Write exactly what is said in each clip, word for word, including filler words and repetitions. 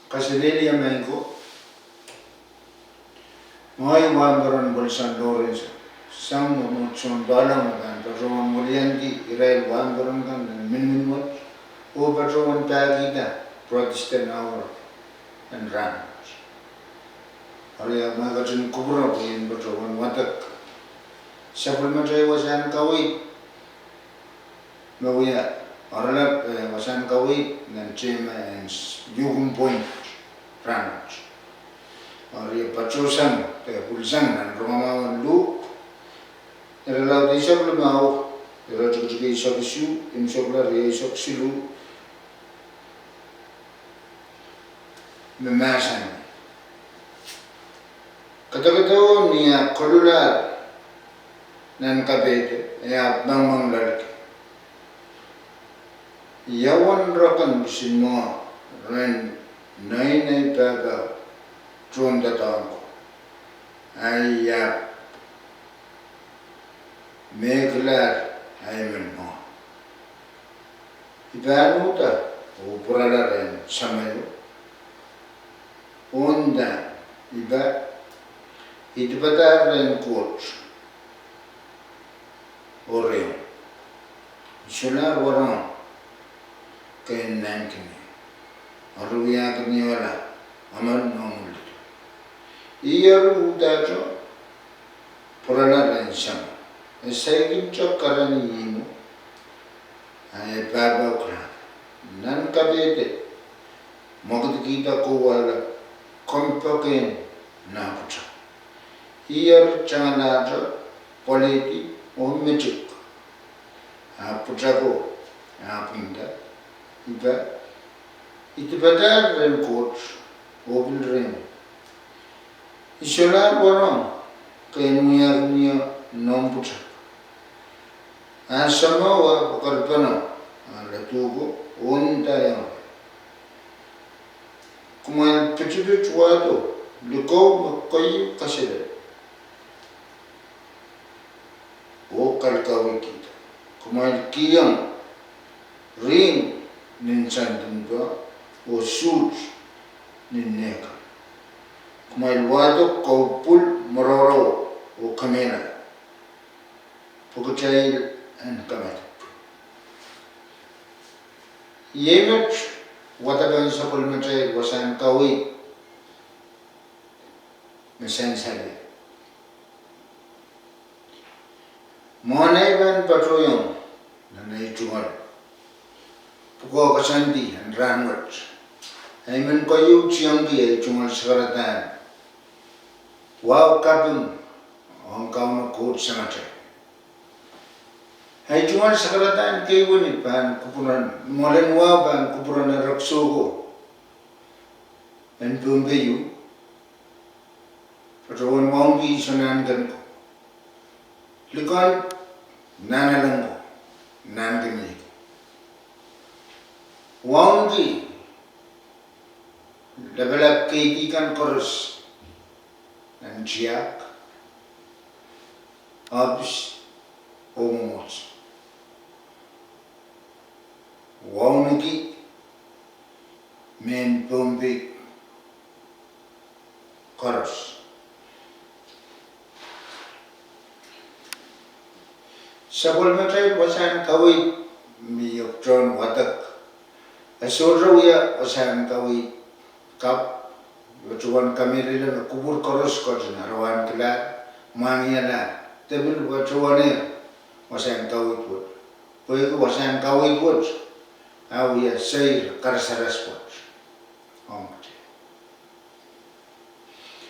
Kaselehlie maing ko, ngehi wahnpoaron Wilson Lawrence, sang mwomwohdiso en Palau me pahn patohwan weliandi irail wahnpoaron kan en minimin wet, oh patohwan pahkihda Protestant Hour en rahnwet. Eri ma I ketin kupwure pwe I en patohwan wadek sapwellimatail wasahn kaweid me wia oaralap, eh, wasahn kaweid nan temen Yukon Point rahnwet. Eri patohsang, eh, pwilsang nan rongamwahu en Luk, irelaud eisek limau, iretikitik eisek isuh, imwseklahn eisek siluh, me mahsanih: Kadokedohn ni ahpw koluhlahr nan kapehde, e ahpw mengmengloalki: Ia uwen roken kisin mwoh rehn nein ei pahpao tohndoadoahk ko, a I ahpw mehkilahr ahi men mwoh? I pahn uhda oh pwurala rehn Sahmo, oh nda, I pahn idipadahr rehn Koht oh rehu. I solahr warohng kei en nankihong ie, eri wiahkin ie ola emen noumw lido. Ih eri uhdahte pwurala rehn Sahmo, e saikinte karanih ihmwo, a e pahpao kilang nan kapehde, mwekidkihda kouwahla kompoakehn nah pwutak. Ih eri tangalahte pwoalehdi oh mitik, a pwutako ahpw nda, I pahn idipadahr rehn Koht oh pil rehu. I solahr warohng kei en wiahkin ie noumw pwutak. A Sahmo ahpw kerpene, a leduhko oh ndaiong: Kumwail pitipit wahdo likou me keieu kaselel oh kalikauwihkihda. Kumwail kihong rihng nin sampin peh oh suht nin nehkan. Kumwail wahdo kou pwul, mwoaroro oh kemehla, pwe kitail en kamadipw. Iei met wadek en sapwellimatail wasahn kaweid me sansal. Mwohn ei pahn patohiong nan ei tungoal pwukoa koasoandi en rahnwet, ei men keieu tiengki ei tungoal sakaradahn wahu kaping ong Kauno Koht Samatail. Ei tungoal sakaradahn keieu ni pahn kupwuren, mwoalen wahu pahn kupwuren erekiso ko en Pohnpei, patohwan wauneki Sonahnken ko, likan Nahnalek ko, Nahnkeniei, wauneki lapalap keidi kan koaros nan tiahk, ohpis, oh mwomwohdiso, wauneki mehn Pohnpei koaros. Sapwellimatail wasahn kaweid me I patohwan wadek, e sohte wia wasahn kaweid kapw. I patohwan kamehlele me kupwur koaros ketin arewahnkilahr, mwahngihalahr, de pil patohwanehr wasahn kaweid wet, pwehki wasahn kaweid wet a wia seir karasaras wet ong kitail.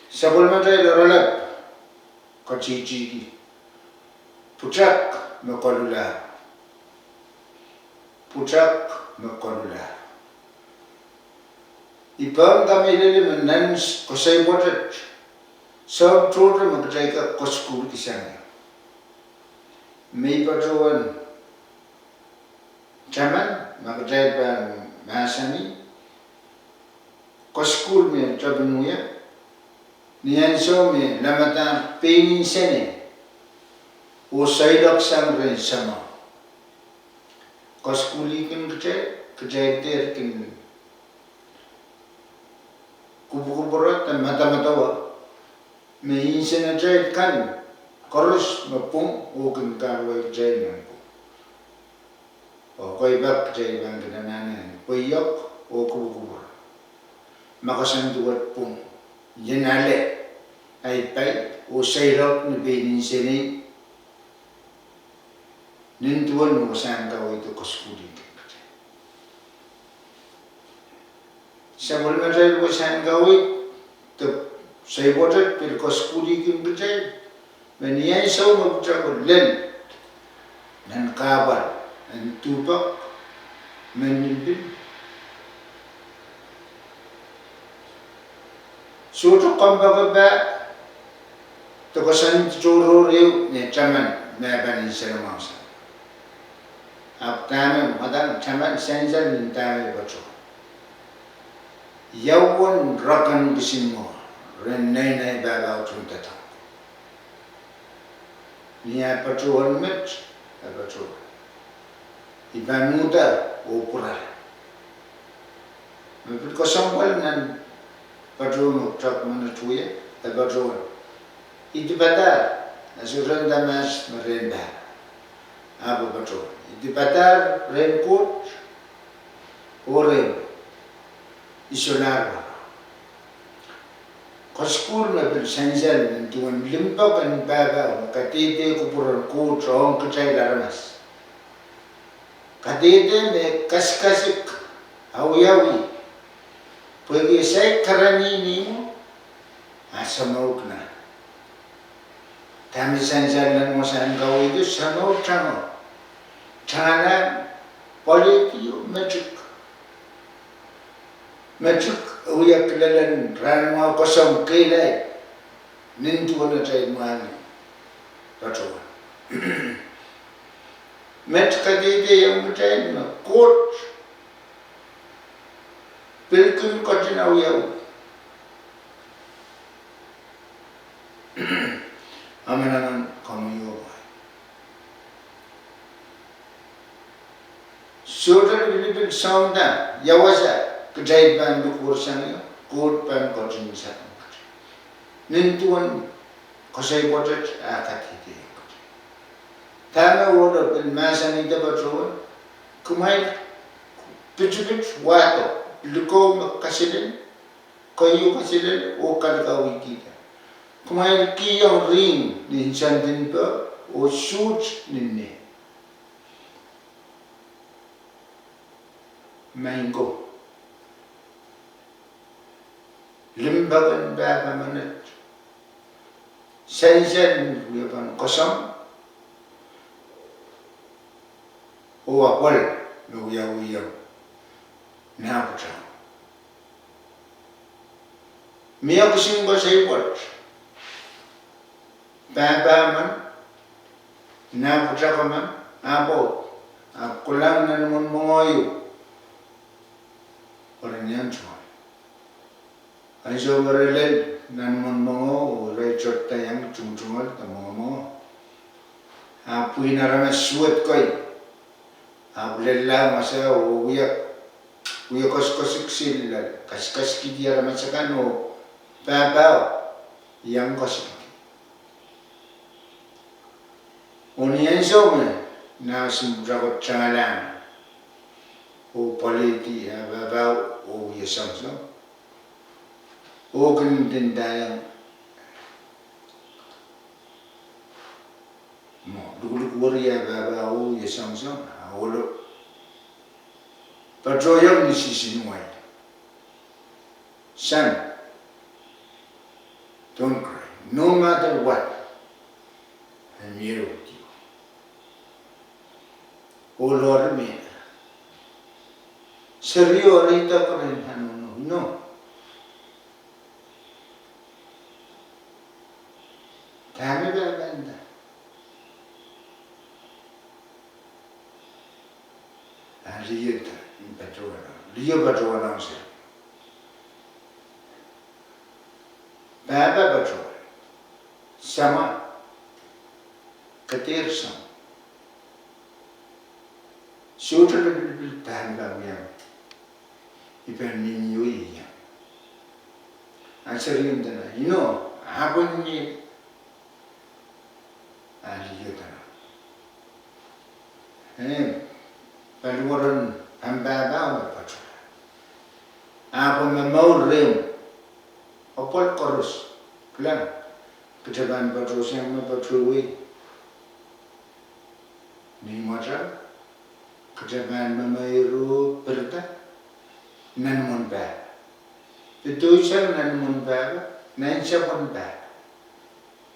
Sapwellimatail oaralap katihtihki: Pwutak me koluhlahr. Pwutak me koluhlahr. I pahn kamehlele me nan koasoi pwoatet, soahng tohto me kitail kak kosukuhlki sang ie. Me I patohwan taman ma kitail pahn mahsanih, kosukuhl me tepin wia ni ansou me lamadahn pein insene oh seiloak sang rehn Sahmo. Kosukuhlihkin kitail, kitail dehr kin kupwukupwure de medemedewe me insenatail kan koaros me pwung oh kin kahluwa kitail nan pwung. Oh ekei pak kitail pahn kin anahne pweiek oh kupwukupwure. Ma koasoandi wet pwung, ien ale ahi pai oh seiloak ni pein insenei, nin duwen wasahn kaweid de kosukuhlihki kitail. Sapwellimatail wasahn kaweid de soai pwoatet pil kosukuhlihki kitail, me ni ansou me pwutako lel nan kahpwal en duhpek, men nin pil sohte kompoakepahi de koasoandi tohrohr ehu ni taman me pahn inselemwahu sang. Ahpw dahme mwadang taman sansal nin dahme patohwan. Ia uwen reken kisin mwo, ren neinei pahpao tohndoadoahk. Ni ah patohwan met, ah patohwan, I pahn uhda oh pwurala. Me pil kesempwal nan patohwan me pwutak menet wia, ah patohwan, I dipadahr, ah sohte nda mahs me rehn pahpa. Ahpw patohwan, I dipadahr rehn Koht oh rehn, I solahr wara. Kosukuhl me pil sansal nin duwen limpoak en pahpao me kadehde kupwuren Koht ong kitail aramas. Kadehde me kasikasik, awiawi, pwehki e saik karanih ni imwo, ah somoukna. Dahme sansal nan wasahn kaweid, somouk tango, tangalahng, pwoalehdi oh metik. Metik e wia kilelen rahnmwahu koasoandi kehlail nin duwen atail mwahngih patohwan. Met kadehdehiong kitail me Koht pil kin ketin awiawi. Amanaman komwi oh ngehi. Sohte lipilipil soahng da, ia wasa kitail pahn likwerih sang ie, Koht pahn ketin sang ie. Nin duwen koasoi pwoatet ah kadehde. Dahme ohlo pil mahsanihda patohwan, kumwail pitipit wahdo likou me kaselel, keieu kaselel oh kalikauwihkihda. Kumwail kihong ring ni nsendin peh oh suht ni neh. Maing ko, limpoak en pahpa menet sansal me wiepen koasoandi oh apwal me wiawihong nah pwutak. Mie kisin koasoi pwoat, pahpa men, nah pwutak men, apwal, ahpw kohlahng nan imwen mohngiong, pwe re iang tungoal. Ansou me re lel nan imwen mohngiong, re tepda iang tungotungoal de mohngiong, ahpw pwihn aramas suwed kei ahpw lella wasa oh wia, wia koasoakoasik sili, kasikasik kihdi aramas akan oh pahpao iang koasoakoasik. Oh ni ansou me nah kisin pwutak tangalahng oh pwoalehdi ah pahpao oh wia soangsoang, oh kin ndinda iang mwo lukuluk weri ah pahpao oh wia soangsoang, ah ohlo patohiong ni sisin wai, Son, don't cry, no matter what, I'm here with you. Ohlo eri mie, serio eri idek rehn Hanono, no. Dahme pahpa nda? Ah liho, patohwan, liho patohwan ahnsou. Pahpa patohwan, Samwa, ke dehr soang. Sohte lipilipil pahn pahn wiawi, I pahn mihmi oh iang. Serien dene, ino, ahpw ni, ah, liho dene, eh, paliweren pampahpa me patohla. Ahpw me mour rehmw, apwal koaros, kilang, kitail pahn patohsang me patohwei. Ni mwatail, kitail pahn memeiro pirida nan imwen pahpa. Pidoi sang nan imwen pahpa, nan sapwen pahpa.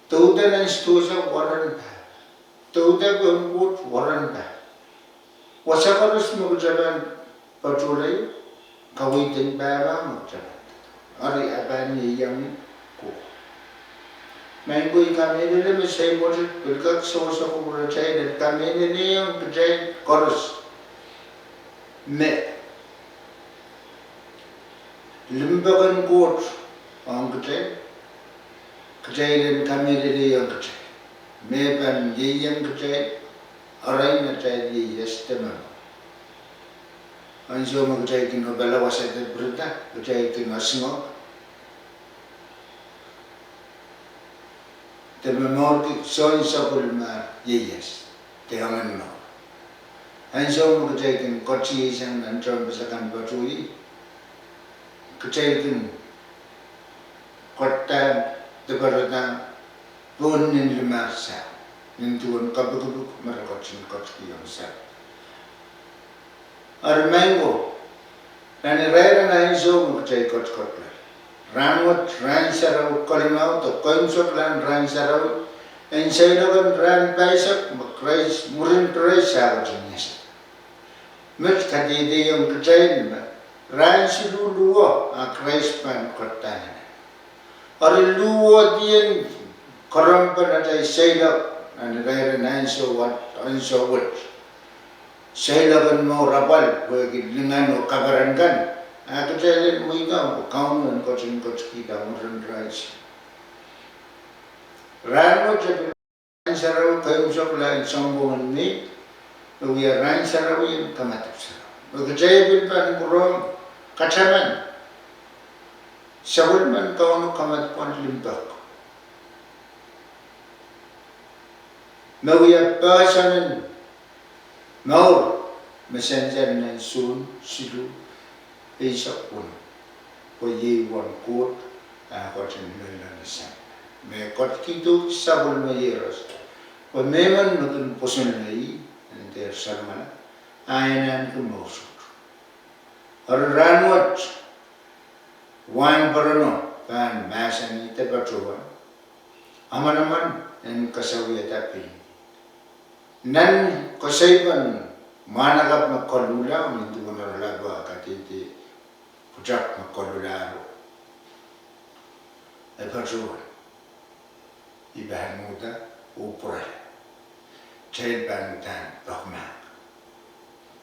Douda nan sidohsa, weren pahpa. Douda pohn Koht, weren pahpa. Wasa koaros me kitail pahn patohla, kaweid en pahpa me kitail pahn. Eri a pahn ieiang ko. Maing ko, I kamehlele me saikinte pil kak sewese kupwuratail, I kamehlele ong kitail koaros me limpoak en Koht ong kitail, kitail en kamehlele ong kitail me pahn ieiang kitail, arail atail ieias de mour. Ansou me kitail kin opala wasa de pirida, kitail kin asingok de momourki soangen sapwellimomwi ieias de angen mour. Ansou me kitail kin kotiei sang nan tehnpas akan patohwei, kitail kin kohdahng, diparadahng pohn nin limar sang, nin duwen kapikipik me re ketin kotkihong sang. Eri maing ko, nan irair en ansou me kitail kotkotla, rahnwet rahn sarawi, kalimau de keimwseklahn rahn sarawi, en seiloak en rahn pahisek me Krais, mwurin Krais ah ketin ese. Met kadehdehiong kitail me rahn siluh luo ah Krais pahn kohdahng. Eri luhwehdiong koarompon atail seiloak nan irair en ansou wet, ansou wet. Seiloak en mour apwal pwehki lingan oh kaperen kan, a kitail en mweidohng pwe Kauno en ketin kotkihda mwurin rahn. Rahnwet e pil rahn sarawi, keimwseklahn sounpwongen Mei, me wia rahn sarawi en kamadipw sarawi, me kitail pil pahn pwurehng kataman sapwellimen Kauno kamadipw en limpoak, me wia poahsoan en mour me sansal nan Sohn siluh eisek weneu, pwe iei uwen Koht ah ketin lelehng sang, me kotkihdo sapwellime iehros, pwe mehmen me kin pwoson ih en dehr salongala, a e anahne mour soutuk. Eri rahnwet wahnpoarono pahn mahsanih de patohwan, amanaman en kasawiada pein. Nan koasoi pahn mwahnakapw me koluhla, nin duwen oaralap ah kadehdeh pwutak me koluhlahro, e patohwan, I pahn uhda oh pwurala. Kitail pahn uhdahn poakmahk,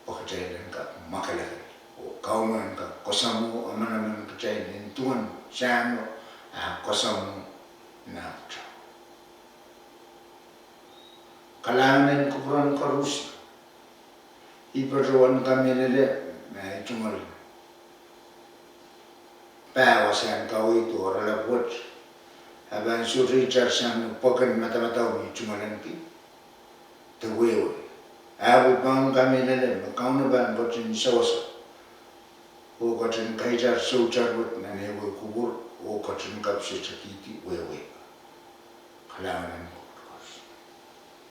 pwe kitail en kak mwakelekel, oh Kauno en kak koasoamwo amanaman kitail nin duwen Sahmo ah koasoamwo nahkto. Kalahngan en kupwuren koaros. I patohwan kamehlele me ei tungoal pahn wasahn kaweid oh oaralap wet, a pahn sohte itar sang pwuken madamadau me I tungoalenki de wehwe. Ahpw I pahn kamehlele me Kauno pahn ketin sewese oh ketin kaitar soutar wet nan ehu kupwur oh ketin kapwsetekihdi wehwe. Kalahngan en ko.